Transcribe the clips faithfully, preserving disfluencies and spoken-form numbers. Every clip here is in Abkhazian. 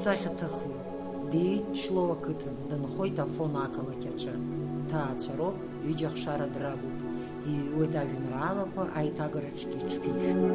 Сахьаҭыхҩы диит Члоу ақыҭан, дынхоит Афон ақалақь аҿы. Ҭаацәа роуп, ҩыџьа ахшара драгуп. Иҩуеит ажәеинраалақәа аиҭагараҿгьы иҽԥишәо.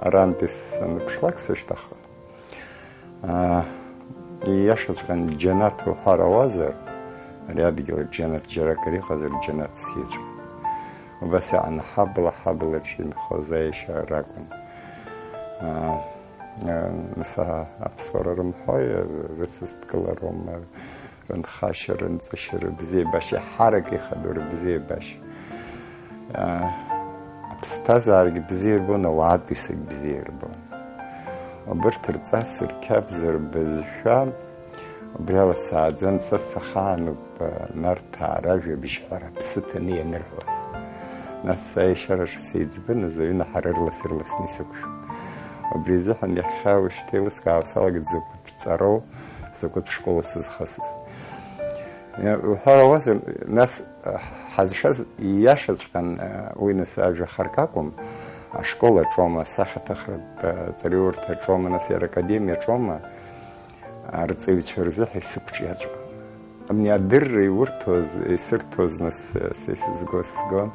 Арантәи саныԥшлак сышьҭахьҟа, аа, ииашаҵәҟьан џьанаҭ уҳәар ауазар, ари адгьыл џьанаҭ џьаракыр иҟазар, џьанаҭ сиеҵәҟьа. Убас иаан ҳабла-ҳаблаҿ инхоз аиашьара ракәын. Аа, аа, нас аԥсуара рымҳәои, рыцысҭгылароума, рынхашьа, рынҵышьа, рыбзиабашьа, ҳарак ихадоу рыбзиабашьа. Аа, аԥсҭазаарагь бзиа ирбон, ауаатәыҩсагь бзиа ирбон. Убырҭ рҵас, рқьабз, рбызшәа, убри ала сааӡан, са сахаануп, Нарҭаа ражәабжь ҳәара аԥсы ҭаны ианырҳәоз. Нас аиашьараҿы сеиҵбын азы аҩны ҳара рылас-рыласны исықәшәон. Убри азыҳәан иахьа уажәшьҭа еилыскаауа салагеит закәытә ҵароу, закәытә школу сызхысыз. Уҳәар ауазар, нас, ҳазшаз ииашаҵәҟьан, уи нас ажәа харк акәым, ашкол аҿоума, асахьаҭыхратә ҵараиурҭа аҿоума, нас иара академиа аҿоума, арҵаҩцәа рзыҳәа исықәҿиаҵәҟьон. Абни адырра иурҭоз, исырҭоз нас, са исызгоз сгон,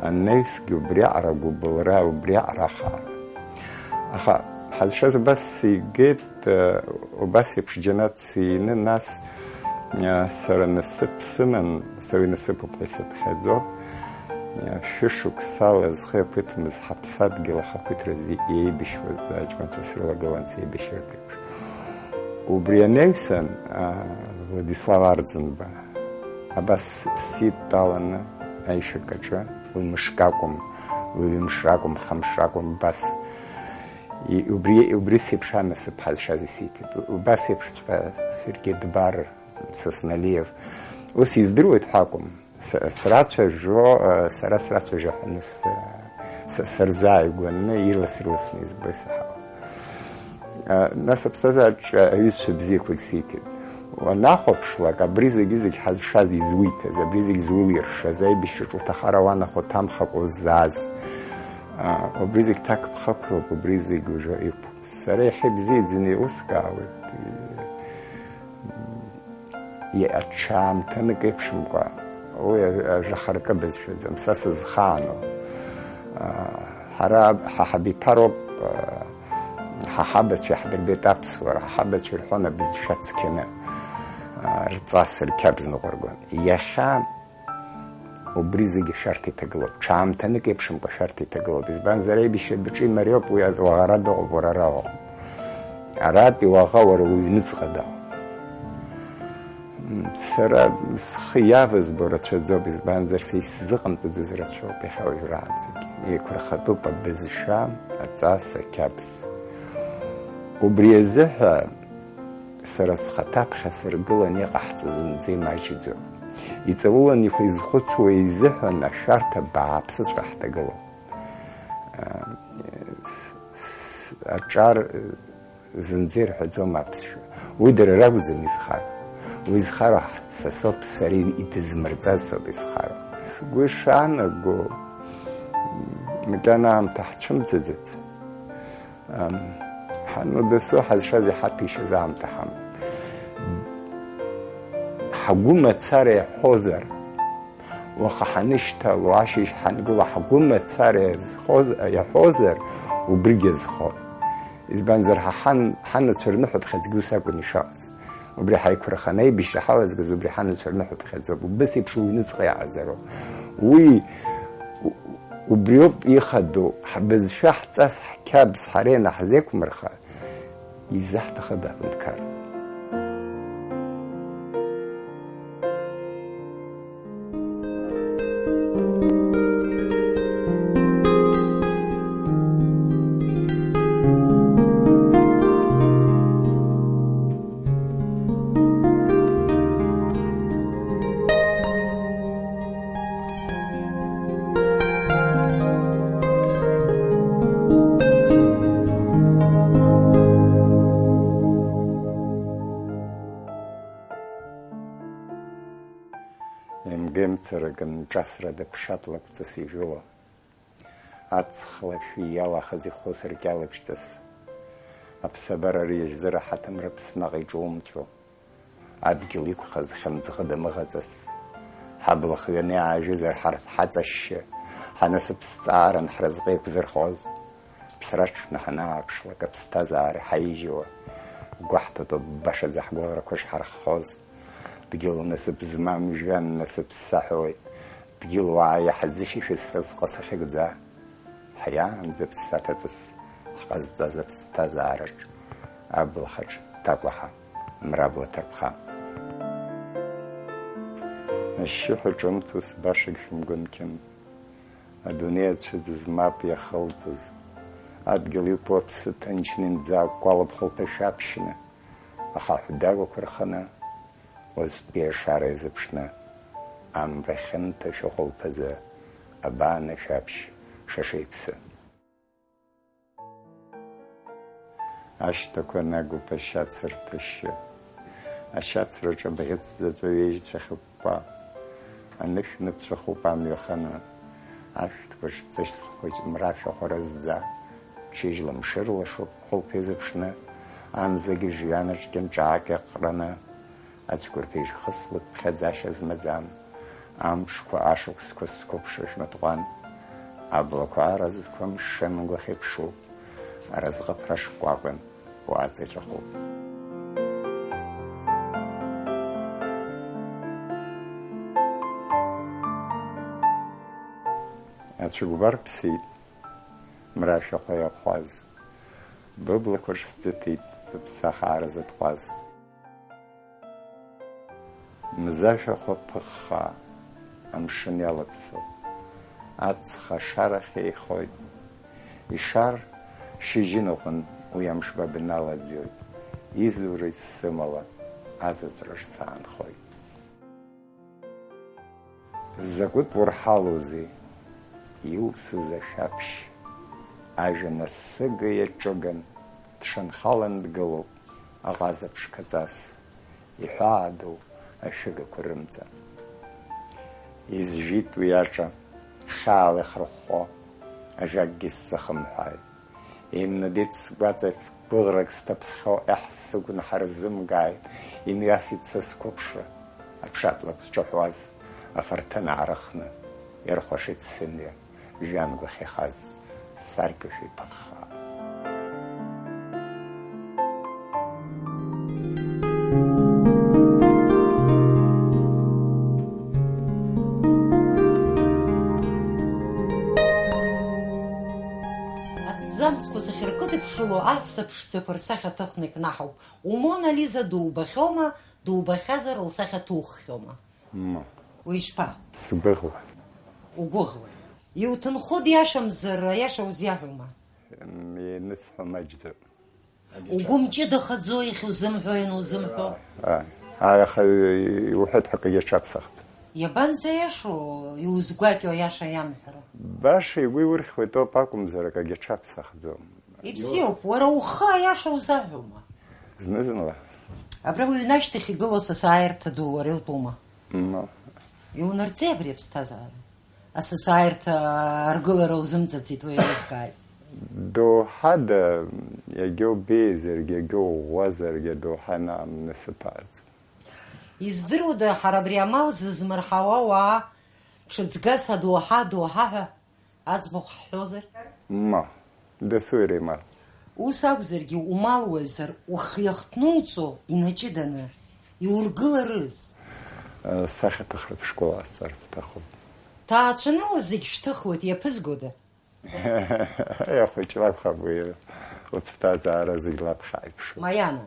анаҩсгьы убриаҟара агәыбылра, убриаҟара ахаара. Аха ҳазшаз убас сигеит, убас еиԥш џьанаҭ сиины, нас, сара насыԥ сыман, са уи насыԥуп ҳәа исыԥхьаӡо, шәышықәсала зхы иақәиҭымыз ҳаԥсадгьыл ахақәиҭразы иеибашьуаз аҷкәынцәа срылагылан сеибашьыртә. Убри анаҩсан, а, Владислав Арӡынба абас сидтәаланы аишәак аҿы, уи мышк акәым, уаҩы мш ракәым, хамш ракәым, убас и-, убри, убри сеиԥш анасыԥ ҳазшаз исиҭеит. Убас еиԥшҵәҟьа Сергеи Дбар, Сосналиев. Ус издыруеит ҳәа акәым. С-, срацәажәо, э, сара срацәажәо ҳәа нас, э, с-, сырзааигәаны, ирлас-ирласны избо исаҳауан. Э, нас аԥсҭазаараҿы аҩызцәа бзиақәагь сиҭеит. Уанахәаԥшлак, абри зегьы-зегь ҳазшаз, изуиҭаз, абри зегь зулиршаз, аибашьраҿы уҭахар ауан, аха уҭамхакәа узааз. Э, убри зегь ҭакԥхықәроуп, убри зегь уажәы иқәуп. Сара иахьа ибзиаӡаны еилыскаауеит. Иа-, аҽаамҭанык еиԥшымкәа, уи ажәа харакы бызшәаӡам, са сызхаану. Ҳара, ҳа ҳабиԥароуп, ҳа ҳабацәа иаҳдырбеит аԥсуара, ҳа ҳабацәа ирҳәон абызшәа цқьаны, рҵас рқьабз ныҟәыргон. Иахьа Убри зегьы шәарҭа иҭагылоуп, ҽаамҭанык еиԥшымкәа шәарҭа иҭагылоуп, избанзар, аибашьратәаҿы имариоуп уи, уаӷара дыҟоуп, уара ара уҟоуп. Аратәи уаӷа уара уҩныҵҟа дыҟоуп. М, сара схы иавызбо рацәаӡоуп, избанзар, са исзыҟамҵаӡаз рацәоуп иахьа уажәраанӡагьы. Еиқәырхатәуп абызшәа, аҵас, ақьабз. Убри азыҳәа Сара схаҭа ԥхьа сыргылан иҟаҳҵо зынӡа имаҷӡоуп. Иҵаулан ихәа изхәыцуа изыҳәан ашәарҭа бааԥсыҵәҟьа ҳҭагылоуп. С-, с-, аҿар зынӡа ирҳәаӡом аԥсшәа. Уи дара ракәӡам изхароу. Уи зхароу са соуп, сара идызмырҵаз соуп изхароу. Сгәы ишаанаго, макьана аамҭа ҳцәымӡаӡац. Ам, ҳану дасу ҳазшаз иҳаҭәеишьаз аамҭа ҳамоуп. Ҳгәы мацара иаҳәозар, уаха ҳанышьҭало, ашьыжь ҳангыло, ҳгәы мацара иазхоз, иаҳәозар, убригь азхон. Избанзар, ҳа ҳан-, ҳанацәа рныҳәаԥхьаӡгьы ус акәын ишыҟаз. Убри ҳаиқәырханы аибашьра ҳалазгаз убри ҳанацәа рныҳәаԥхьаӡоуп, убас еиԥш уҩныҵҟа иааӡароуп. Уи, у-, убриоуп ихадоу, ҳбызшәа, ҳҵас, ҳқьабз ҳара ианаҳзеиқәмырха, изаҳҭахыда аҳәынҭқарра? Цыракын ҿасрада ԥшатлакәҵас ижәыло, аҵх лашәы иалахаз ихәы сыркьалаԥшьҵас, аԥсабара рыжьзыра ҳаҭымра Аԥсныҟа иҿумҭәо, адгьыл иқәхаз хьымӡӷы дамыӷаҵас, ҳабла хҩаны иаажәызар ҳарҭ ҳаҵашьшьы, ҳанасыԥ зҵааран ҳразҟы еиқәзырхоз, ԥсра аҽны ҳанааԥшлак аԥсҭазаара ҳаижьуа, гәаҳҭатәуп башаӡа ҳгәыӷрақәа шҳарххоз. Дгьыл насыԥ змам, жәҩан насыԥ саҳәоит, дгьыл уаа иаҳзышьашәыз сразҟы сахьыгӡа, ҳиаанӡа ԥсаҭатәыс ҳҟазҵаз аԥсҭазаараҿ, аблахаҿ ҭакәаҳа, мрабла ҭарԥха. Ашьшьыҳәа ҿымҭ ус башак шәымгәынқьын, адунеи ацәыӡыз мап иахылҵыз, адгьыл иқәу аԥсы ҭынчны имӡакәкәала бхылԥа шәаԥшьны, ахаҳә дагәақәа рханы, уаҵәтәи ашара иазыԥшны, амра хьанҭа шәахәылԥазы, абаана шәаԥшь шаша иԥсы. Ашьҭақәа нагоуп ашьац рҭашьы. Ашьацраҿы абӷьыц заҵә ҩежь цәахьыкәкәа. Анышә ныԥҵәахуп амҩа ханы. Ашәҭқәа шҵысхуеит мра шәахәа разӡа. Шьыжьла мшы рлашоуп хәылԥ иазыԥшны, амзагьы жәҩанаҿ кьанҿаак иаҟраны. Ацәқәырԥ ижәхыслоит ԥхьаӡашьа змаӡам, амшқәа ашықәсқәа сқәыԥшра шәматҟәан. Аблақәа аразқәа мшынгәахь иԥшуп, аразҟы ԥра шкәакәан уаҵаҵәахуп. Ацәыкәбар ԥсит, мра шәахәа иахәаз, быблақәа шсӡыҭит, зыԥсахаара зытҟәаз. Мза шәахәа ԥыххаа, амшын иалаԥсоуп. Аҵх ашарахь еихоит. Ишар, шьыжьын аҟын уи амшба бналаӡҩоит. Изура исымала, азаҵәра саанхоит. Закәытә урҳалоузеи, иусыз ашәаԥшь, ажәа насыга иаҿыган, дшанхалан дгылоуп аҟаза ԥшқаҵас, иҳәаадоу ашәыгақәа рымҵан. Изжәит уи аҿа, хьаала ихырхәо, ажәакгьы сзахымҳәааит. Имнадеит сгәаҵахь гәыӷрак сҭаԥсхьоу, еҳ, сыгәнаҳа рзымгааит, имҩасит са сқәыԥшра, аҽатлак зҿаҳәуаз афарҭын аарыхны, ирхәашеит сымҩа, жәҩангәахь ихаз, саркьоушәа иԥыххаа. Аҭӡамцқәа зыхьыркыдыԥшыло аҳәса ԥшӡақәа рсахьа ҭыхны икнаҳауп. Умона Лиза дубахьоума, дубахьазар лсахьа ҭуххьоума? Мма. Уи ишԥа? Сгәыӷуа. Угәыӷуа. Иуҭынхо диашамзар, аиаша узиаҳәома? М, ианысҳәо маҷӡоуп. Угәы мҷыдахаӡо иахьузымҳәо, ианузымҳәо? Ааи, аха иуҳәеит ҳәа акгьы аҽаԥсахӡам. Иабанӡаиашоу иузгәакьоу аиаша иамҳәара? Баша игәы иурхьуеит ауп акәымзар, акгьы аҽаԥсахӡом. Ибзиоуп, уара ухы аиаша узаҳәома? Зны-зынла. Абра уҩны ашьҭахь игылоу асасааирҭа ду уара иутәума? Мма. Иунарҵеи абри аԥсҭазаара? Асасааирҭа аргылара узымҵаӡеит, уи еилыскааит. Доуҳада, иагьоу беиазаргьы, иагьоу ӷәӷәазаргьы, адоуҳа анаамнасыԥааӡа. Издыруада, ҳара абри амал зызмырҳауа уаа, ҽыҵгас адоуҳа, адоуҳа ҳәа аӡбахә ҳҳәозар? Ма, дасу иара имал. Ус акәзаргьы, умал уаҩзар, ухы иахҭнуҵо инаҷыданы, иургыларыз? Сахьаҭыхратә школ ҟасҵарц сҭахуп. Ҭаацәаныла зегь шәҭыхуеит, иаԥызгода? Иахәыҷра акәхап уи, лыԥсҭазаара зегь лаԥхьа иԥшуп. Маиана,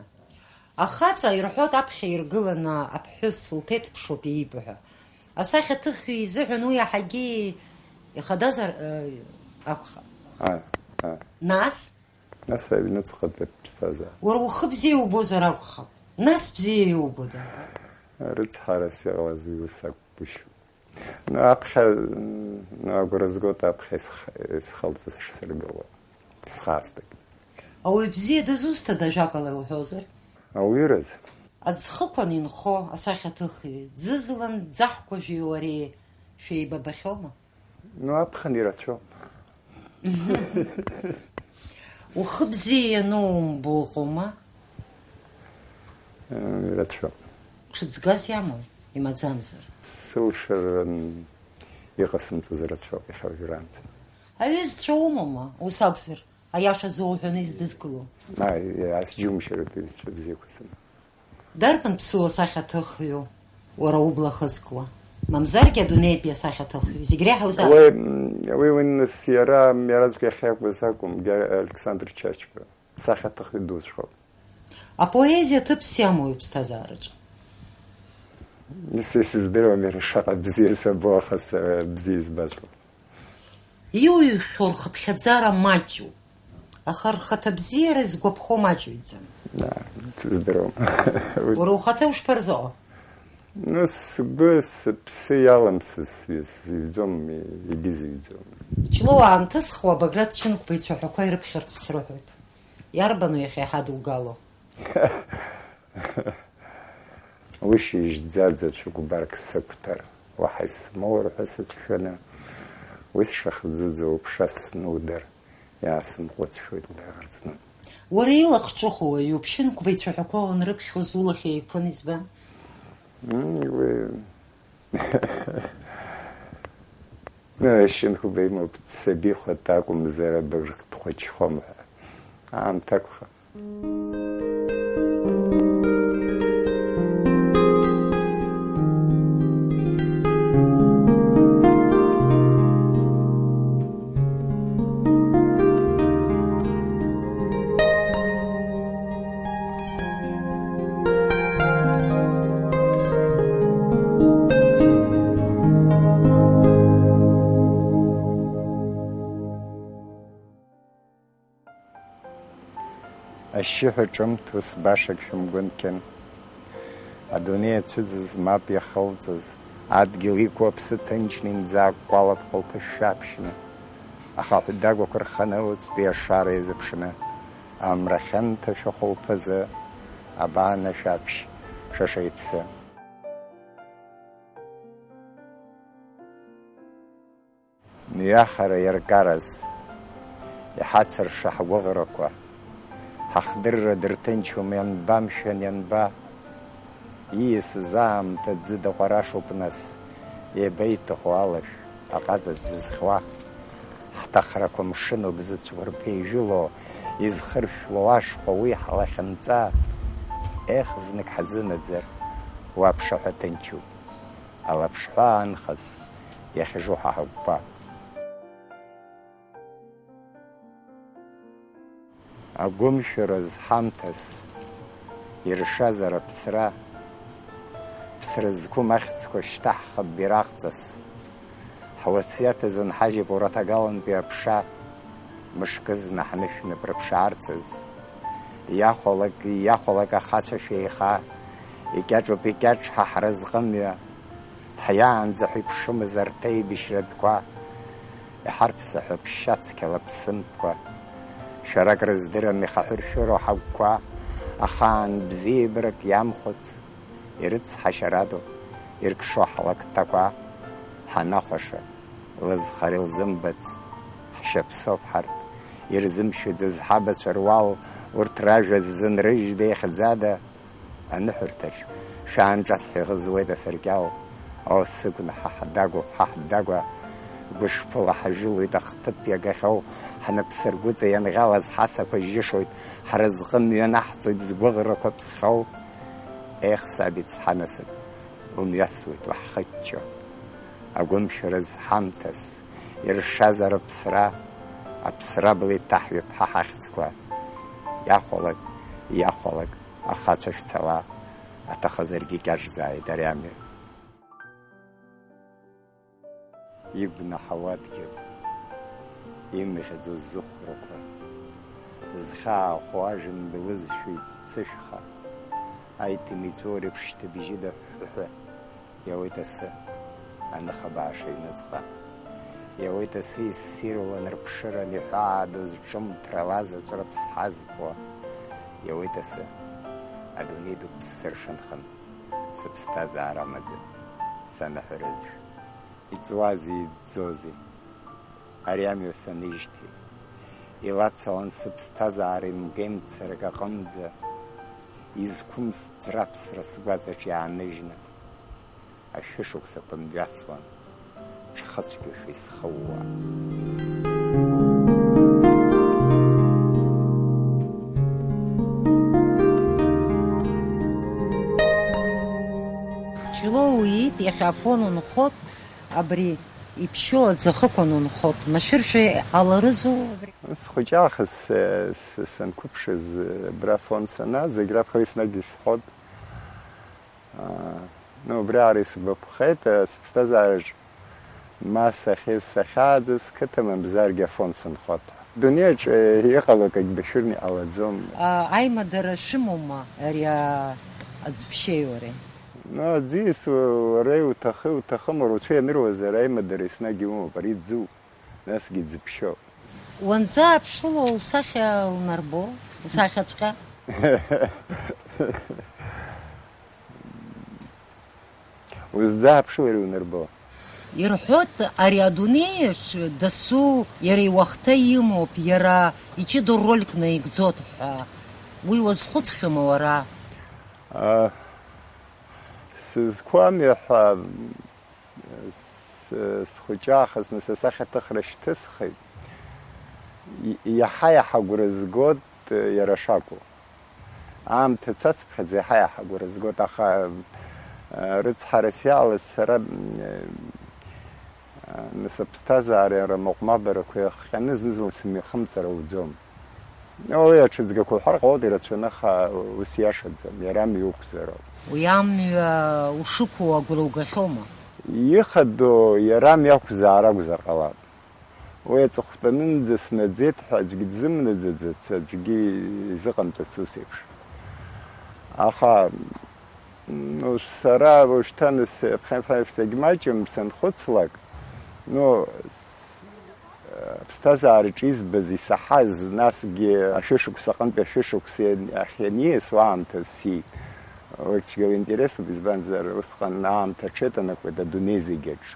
ахаҵа ирҳәоит аԥхьа иргыланы аԥҳәыс лҭеҭԥшуп иибо ҳәа. Асахьаҭыхҩы изыҳәан уи иаҳагьы ихадазар, э, акәхап. Ааи, ааи. Нас? Нас аҩныҵҟатәи аԥсҭазаара. Уара ухы бзиа иубозар акәхап. Нас бзиа иубода? Рыцҳарас иҟалаз уи ус акәгәышьоуп. Ну, аԥхьа, ну, агәра згоит аԥхьа исх-, исхылҵыз шсыргыло, исхаасҭагь. Ауаҩ бзиа дызусҭада, ажәакала иуҳәозар? Ауаҩыраз. Аӡхықәан инхо асахьаҭыхҩы, ӡызлан ӡаҳкәажәи уареи Шәеибабахьоума? Ну, аԥхын ирацәоуп. Ухы бзиа ианоумбо ыҟоума? Э, ирацәоуп. Ҽыҵгас иамоу, имаӡамзар? Сылшаран иҟасымҵаз рацәоуп иахьа уажәраанӡа. Аҩызцәа умоума, ус акәзар, аиаша зоуҳәаны издызкыло? Ааи, иаасџьумшьартә иҩызцәа бзиақәа сымоуп. Дарбан ԥсыуа сахьаҭыхҩу уара убла хызкуа? Мамзаргьы адунеитәи асахьаҭыхҩы, зегь реиҳа узаҳәа. Уи, м, уи, уи, нас, иара, иараӡәк иахьакәыз акәым, Геор-, Александр Чачба, сахьаҭыхҩы дуҵәҟьоуп. Апоезиа ҭыԥс иамоу иԥсҭазаараҿы? Нас, исыздыруам иара шаҟа бзиа сабо, аха са бзиа избаҵәҟьоуп. Иуҩхьоу рхыԥхьаӡара маҷуп, аха рхаҭа бзиара згәаԥхо маҷыҩӡам. Ааи, сыздыруам. Уара ухаҭа ушԥарзыҟоу? Ну, сгәы, сыԥсы иаламсыз сҩы сзыҩӡом, егьызыҩӡом. Ҷлоу аанҭысхуа Баграт Чынқәба ицәаҳәақәа ирыԥхьарц срыҳәоит. Иарбану иахьа иҳадугало? Уи шьыжьӡаӡа цәыкәбарк сықәҭар, уаҳа исмоур ҳәа сацәшәаны, уи сшахӡыӡо уԥша снудыр, иаасымҟәыҵшәоит убра ҟарҵны. Уара илахҿыху уаҩуп, Шьынқәба ицәаҳәақәа уанрыԥхьоз улахь еиқәын, избан? М, уи Шьынқәба имоуп, дсабихәа дакәымзар, абырг дхәыҷхом ҳәа. Аамҭа акәхап. Ашьшьыҳәа ҿымҭ ус башак шәымгәынқьан. Адунеи ацәыӡыз мап иахылҵыз, адгьыл иқәу аԥсы ҭынчны имӡакәкәалап хәылԥы шәаԥшьны. Ахаҳә дагәақәа рханы уаҵәтәи ашара иазыԥшны, амра хьанҭа шәахәылԥазы, абан ашәаԥшь, шәаша иԥсы. Мҩахара иаркараз, иҳацырша ҳгәыӷрақәа, ҳахдырра дырҭынчуам ианба, мшәан, ианба? Ииасыз аамҭа ӡыда ҟәарашуп нас, иабеиҭаху алашә, аҟаза дзызхуа? Ҳҭахрақәа мшынуп зыцәқәырԥа ижәыло, изхыршәлоу ашхәа уи ҳлахьынҵа. Ех, знык ҳзынаӡар, уа аԥшаҳәа ҭынчуп, алаԥшҳәа аанхыҵ, иахьажу ҳа ҳагәқәа. Агәымшәара зҳамҭаз, иршазар аԥсра, ԥсра зқәым ахьӡқәа шьҭаҳхып бираҟҵас. Ҳуасиаҭ азын ҳажьып ураҭагалантәи аԥша, мышкызны ҳнышәнап рыԥшаарцаз. Иахәалак, иахәалак ахацәа шәеиха, икьаҿуп икьаҿ ҳа ҳразҟымҩа. Ҳиаанӡа ҳәа иԥшымыз арҭ аибашьратәқәа, иҳарԥсаҳәа ԥшьацқьала ԥсымҭәқәа, шәарак рыздырам ихаҳәыршәыроу ҳагәқәа, ахаан бзиабарак иамхәыц, ирыцҳашьарадоу, иркшо ҳлакҭақәа, ҳанахәаша, лызхара илзымбац, ҳшьаԥсоуп ҳарҭ, ирзымшәаӡаз ҳабацәа руал, урҭ ражәа ззынрыжьда иахьӡада? Аныҳәарҭаҿ шәаанҿасҳәа иӷызуеит асаркьал. О, сыгәнаҳа, ҳдагәа, ҳа ҳдагәа, гәышԥыла ҳажәылоит ахҭыԥ иагахьоу, ҳнапсыргәыҵа ианӷьалаз ҳасақәа жьышоит, ҳразҟы мҩанаҳҵоит згәыӷрақәа ԥсхьоу. Ех, сабиц, ҳанасыԥ, умҩасуеит уаҳхыччо. Агәымшәара зҳамҭаз, иршазар аԥсра, аԥсра бла иҭаҳҩып ҳа ҳахьӡқәа. Иахәалак, иахәалак, ахацәа шәцала, аҭахызаргьы кьаҿзааит ари амҩа. Игәнаҳауа адгьыл, имӷьаӡо зыхәрақәа, зхьаахәо ажәҩан блызшәеит ӡышәха, аиҭым иҵәоу реиԥш шьҭыбжьыда ҳәҳәы. Иауеит асы, аныха бааш аҩныҵҟа. Иауеит асы иссирулан рыԥшыран иҳәаадоз ҿымҭрала заҵә рыԥсҳа збо. Иауеит асы, адунеи ду ԥссыршанхан, сыԥсҭазаара амаӡа санаҳәарызшәа. Иҵуазеи, иӡӡозеи, ари амҩа санижьҭеи, илацалан сыԥсҭазаара имгеимцарак аҟынӡа, изқәымсӡра аԥсра сгәаҵаҿ иааныжьны, ашәышықәсақәа мҩасуан, ҽхыцәгьашәа исхыууа. Ҷлоу иит, иахьа Афон унхот, абри иԥшьоу аӡахықәан унхот, машәыршәа иҟаларызу абри? Схәыҷаахыс, э, с-, санқәыԥшыз, э, абра Афон санаа, зегь раԥхьа еснагь исҳәот. Аа, ну, убри аара исгәаԥхеит, э, сыԥсҭазаараҿ ма сахьыз сахьааӡаз, қыҭа мамзаргьы Афон сынхот. Дунеиаҿ, э, иҟало акагь башәырны иҟалаӡом. А, аимадара шәымоума ари, а, аӡԥшьеи уареи? Ну, аӡиас, уара иуҭахы, иуҭахым, уара уцәа ианыруазар, аимадара еснагь иумоуп, ари ӡуп, насгьы ӡыԥшьоуп. Уанӡа аԥшыло усахьа унарбо, усахьаҵәҟьа? Узӡааԥшылар иунарбо. Ирҳәоит, ари адунеиаҿ дасу иара иуахҭа имоуп, иара иҷыдоу рольк наигӡоит ҳәа. Уи уазхәыцхьоума уара? А, сызқәу амҩа ҳәа, с-, схәыҷаахыс, нас асахьаҭыхра шьҭысхит. И-, иаҳа-иаҳа агәра згоит, иара шакәу. Аамҭа цацыԥхьаӡа иаҳа-иаҳа агәра згоит, аха, э, рыцҳарас иаалаз сара, э, э, нас аԥсҭазаара иара амыҟәмабарақәа иахҟьаны зны-зынла сымҩахымҵыр ауӡом. Уи аҽыҵгақәа уҳәар ҟалоит ирацәаны, аха ус иашаӡам, иара амҩа уқәзароуп. Уи амҩа ушықәу агәра угахьоума? Ихадоу иара амҩа ақәзаара акәзар ҟалап. Уи аҵыхәтәанынӡа снаӡеит ҳәа аӡәгьы дзымнаӡаӡац, аӡәгьы изыҟамҵац ус еиԥш. Аха, ну, сара уажәшьҭа нас ԥхьа-ԥхьа сагьмаҷым санхәыцлак, ну, с-, аԥсҭазаараҿы избаз, исаҳаз, насгьы ашәышықәса аҟынтәи ашәышықәса иан-, ахь ианиасуа аамҭа си-, уи цәгьала интересуп, избанзар, усҟан аамҭа аҽеиҭанакуеит адунеи зегь аҿы.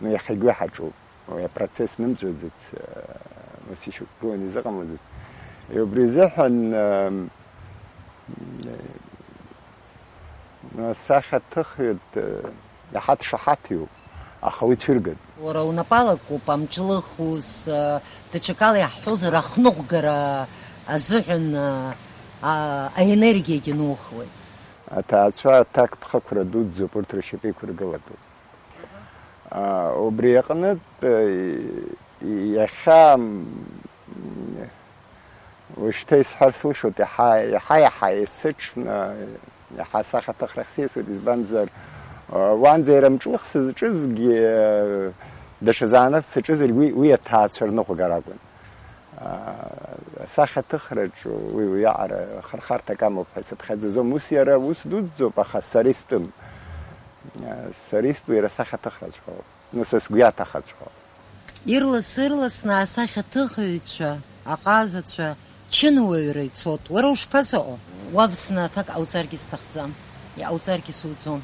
Ну, иахьагьы уи ҳаҿуп. Уи апроцесс нымҵәаӡац, э, ус ишьақәгыланы изыҟамлаӡац. Убри азыҳәан, э, э, асахьаҭыхҩы д-, иаҳа дшаҳаҭҩуп, аха уи цәыргатә. Уара унапала акоуп амҿлых ус, э, даҽакала иаҳҳәозар, ахныҟәгара азыҳәан, э, а-, аенергиагьы нухуеит. Аҭаацәа аҭакԥхықәра дуӡӡоуп, урҭ ршьапы иқәыргылатәуп. А, убри аҟнытә, э, иахьа, м, уажәшьҭа исҳәар сылшоит, иаҳа, иаҳа, иаҳа исыҽны, иаҳа асахьаҭыхрахь сеисуеит, избанзар, э, уанӡа иара амҿлых сызҿызгьы, э, даҽа занааҭс саҿызаргь уи, уи аҭаацәа рныҟәгара акәын. Аа, асахьаҭыхраҿ уи уиаҟара хырхарҭак амоуп ҳәа исыԥхьаӡаӡом. Ус иара ус дуӡӡоуп, аха сара истәым. Сара истәу иара асахьаҭыхраҵәҟьа ауп. Ну, са сгәы иаҭахаҵәҟьоуп. Ирлас-ырласны асахьаҭыхыҩцәа, аҟазацәа чынуаҩра ицоит. Уара ушԥазыҟоу? Уавсны аҭак ҟауҵаргьы сҭахӡам. Иҟауҵаргьы суӡом.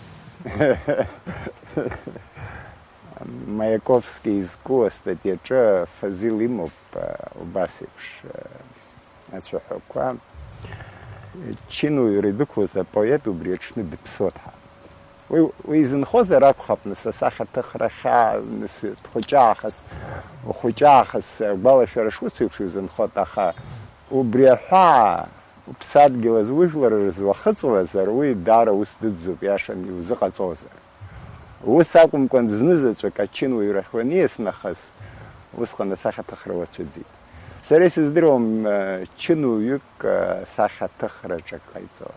Маиаковски изку астатиаҿы Фазил имоуп, а, убас еиԥш, а, ацәаҳәақәа. Чынуаҩра идәықәлаз апоет убри аҽны дыԥсуеит ҳәа. Уи, уи изынхозар акәхап, нас, асахьаҭыхра хьаа, нас, дхәыҷаахыс, ухәыҷаахыс агәалашәара шуцу еиԥш иузынхоит, аха убри аҳәаа уԥсадгьыл азы ужәлар рзы уахыҵуазар, уи даара ус дуӡӡоуп, иашан иузыҟаҵозар. Ус акәымкәан, знызаҵәык ачынуаҩрахь уаниас нахыс, усҟан асахьаҭыхра уацәыӡит. Сара исыздыруам, э, чынуаҩык, э, сахьаҭыхраҿ ак ҟаиҵо.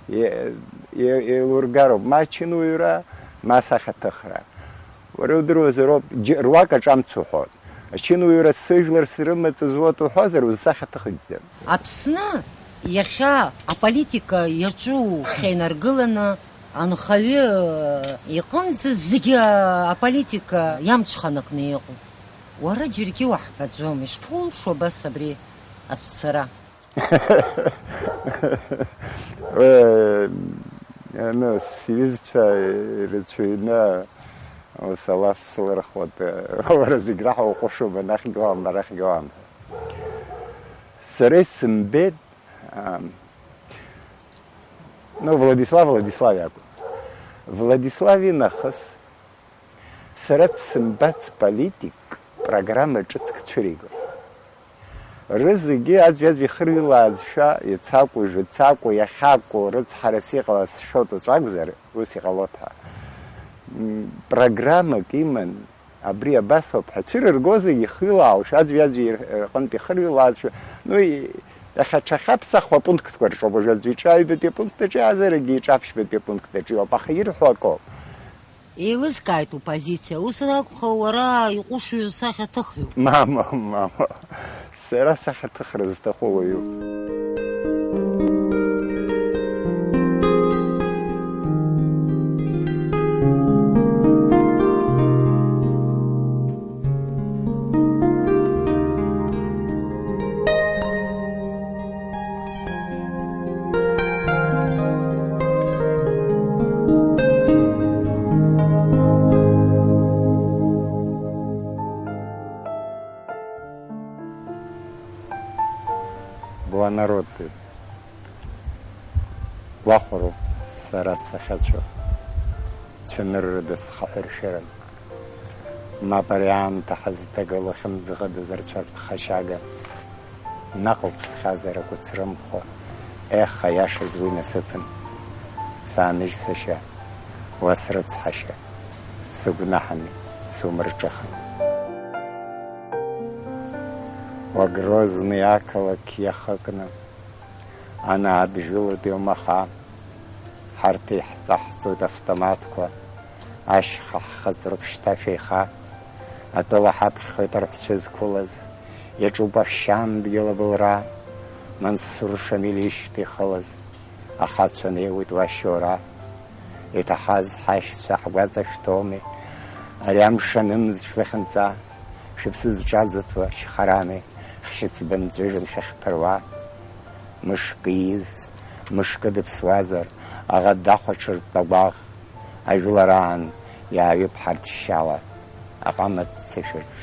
Е-, е-, еилургароуп, ма ачынуаҩра, ма асахьаҭыхра. Уара иудыруазароуп, џь-, руак аҿы амц уҳәон. Ачынуаҩра сыжәлар срымаҵ зуат уҳәозар, узсахьаҭыхӡам. Аԥсны иахьа аполитика иаҿу хьаинаргыланы анхаҩы иҟынӡа зегьы аполитика иамҽханакны иҟоуп. Уара џьаргьы уаҳбаӡом, ишԥоулшо абас абри ацәцара? Э, ну, сҩызцәа ирацәаҩны Ус ала слырхуеит, уара зегь раҳа уҟәышуп, анахьгьы уаам, арахьгьы уаам. Сара исымбеит, аа, ну, Владислав Владислав иакәын. Владислав инахыс сара дсымбац политик программа ҿыцк цәыриго. Рызегьы аӡәи-аӡәи ихырҩылаазшәа, иац акәу, жәац акәу, иахьа акәу, рыцҳарас иҟалаз сшәо ҵәыҵәы акәзар, ус иҟалоит ҳәа. М, программак иман, абри абас ауп ҳәа, цәырыргозар ихыҩлаауашәа, аӡәи-аӡәи ир-, рҟынтә ихырҩылаазшәа, ну, и-, иахьа ҽа хьаԥсахуа пунктқәа рҿоуп, уажәы аӡәы иҿы аҩбатәи апункт аҿы иаазаргьы иҿы аԥшьбатәи апункт аҿы иоуп, аха ирҳәо акоуп. Еилыскааит упозициа, ус анакәха, уара иҟәышҩу сахьаҭыхҩуп. Мама, мама, сара сахьаҭыхра зҭаху уаҩуп. Буанаротит. Гәахәароуп сара сахьацәоу. Цәаныррада схаҳәыршәыран. Мап ари аамҭа ҳазҭагылоу хьымӡӷыда зарцәартә хашьага. Наҟ уԥсхьазар агәы црымхо, ех, аиашаз уи насыԥын. Сааныжь, сашьа, уа срыцҳашьа, сыгәнаҳами, сумырҿыхан. Уа Грозный ақалақь иахыкны, анаадгылоит иумаха. Ҳарҭ еиҳҵаҳҵоит автоматқәа, ашьха ҳхыҵроуп шьҭа шәеиха. Атәыла ҳаԥхьоит арҳәцәа зқәылаз, иаҿуп ашьандгьыл абылра, Мансур Шамил ишьҭа ихылаз, ахацәа неиуеит уа шьоура. Иҭаҳаз ҳашьцәа ҳгәаҵа шәҭоуми, ари амш анымӡ шәлахьынҵа, шәыԥсы зҿаӡыҭуа шьхарами, хьшьыцба нҵәыжәҩан шәахьԥыруа. Мышкы ииз, мышкы дыԥсуазар, аӷа дахәаҽыртә агәаӷ, ажәылараан иааҩып ҳарҭ шьала, аҟама ццышәаҿ,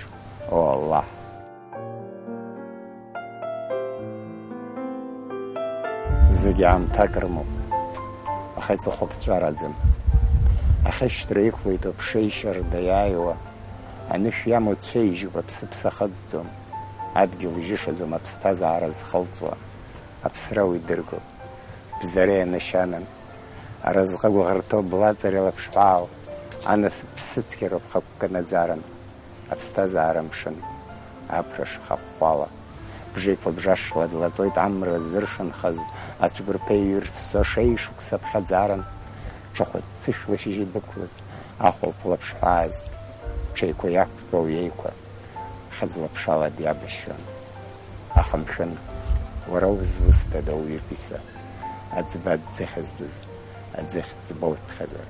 о Аллаҳ! Зегь аамҭак рымоуп, аха иҵыхәаԥҵәараӡам. Ахьышьҭра иқәлеит уаԥшеишьарда иааиуа, анышә иамоу цәеижьуп, аԥсыԥса ахыҵӡом, адгьыл жьышаӡом аԥсҭазаара зхылҵуа. Аԥсра уи дыргоуп. Бзареи анашьанан. Аразҟы гәыӷырҭоу блаҵареи лаԥшҳәаау, анасыԥ ԥсыцқьароуп хықәкы наӡаран. Аԥсҭазаара мшын, аԥра шхахәхәала. Бжеиқәа бжашла длаҵоит амра зыршанхаз, ацәқәырԥа иҩырссо шеишықәса ԥхьаӡаран. Ҽахәа ццышәла шьыжьы дықәлаз, ахәылԥ лаԥшҳәааз, ҽеиқәа иақәтәоу иеиқәа. Хьыӡ-лаԥшала диабашьуан. Аха, мшәан, уара узусҭада уҩытәыҩса, аӡба аӡыхь зтәыз, аӡыхь ӡба уԥхьаӡара?